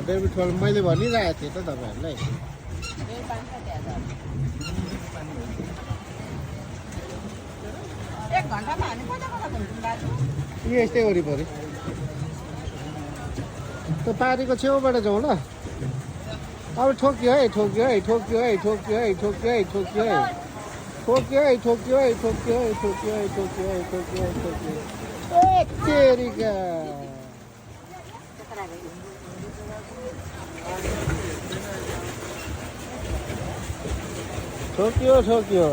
David फल मैले भनिरहेको थिएँ त तपाईँहरूलाई यस्तै वरिपरि त पारीको छेउबाट जाउँ ल अब ठोक्यो है ठोक्यो है ठोक्यो है ठोक्यो है ठोक्यो है ठोक्यो है ठोक्यो है ठोक्यो है ठोक्यो है ठोक्यो है ठोक्यो है ठोक्यो है ठोक्यो तेरिका ठोक्यो ठोक्यो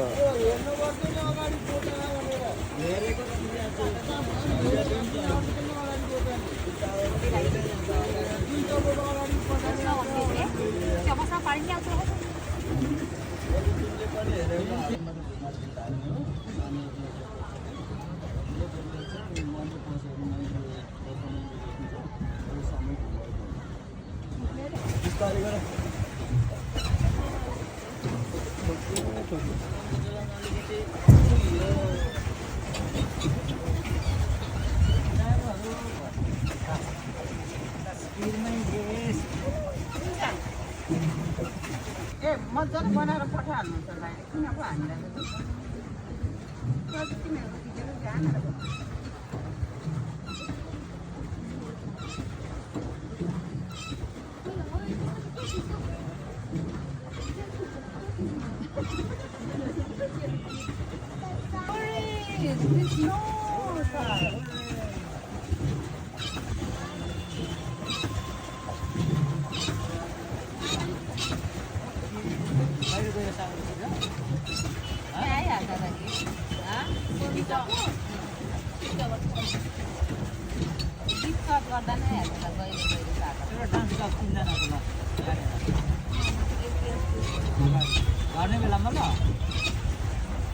मजाले बनाएर पठाइहाल्नुहुन्छ भाइ किन पो हामीलाई तिमीहरूको दिदीहरू जान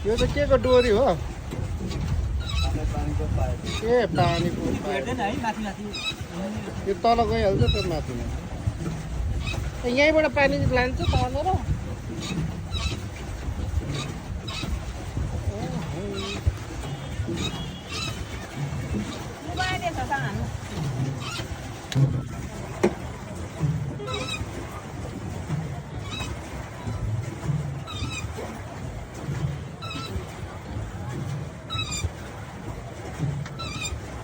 यो त के को डोरी हो ए पानीको यो तल गइहाल्छ त्यो माथिमा यहीँबाट पानी लान्छ तलेर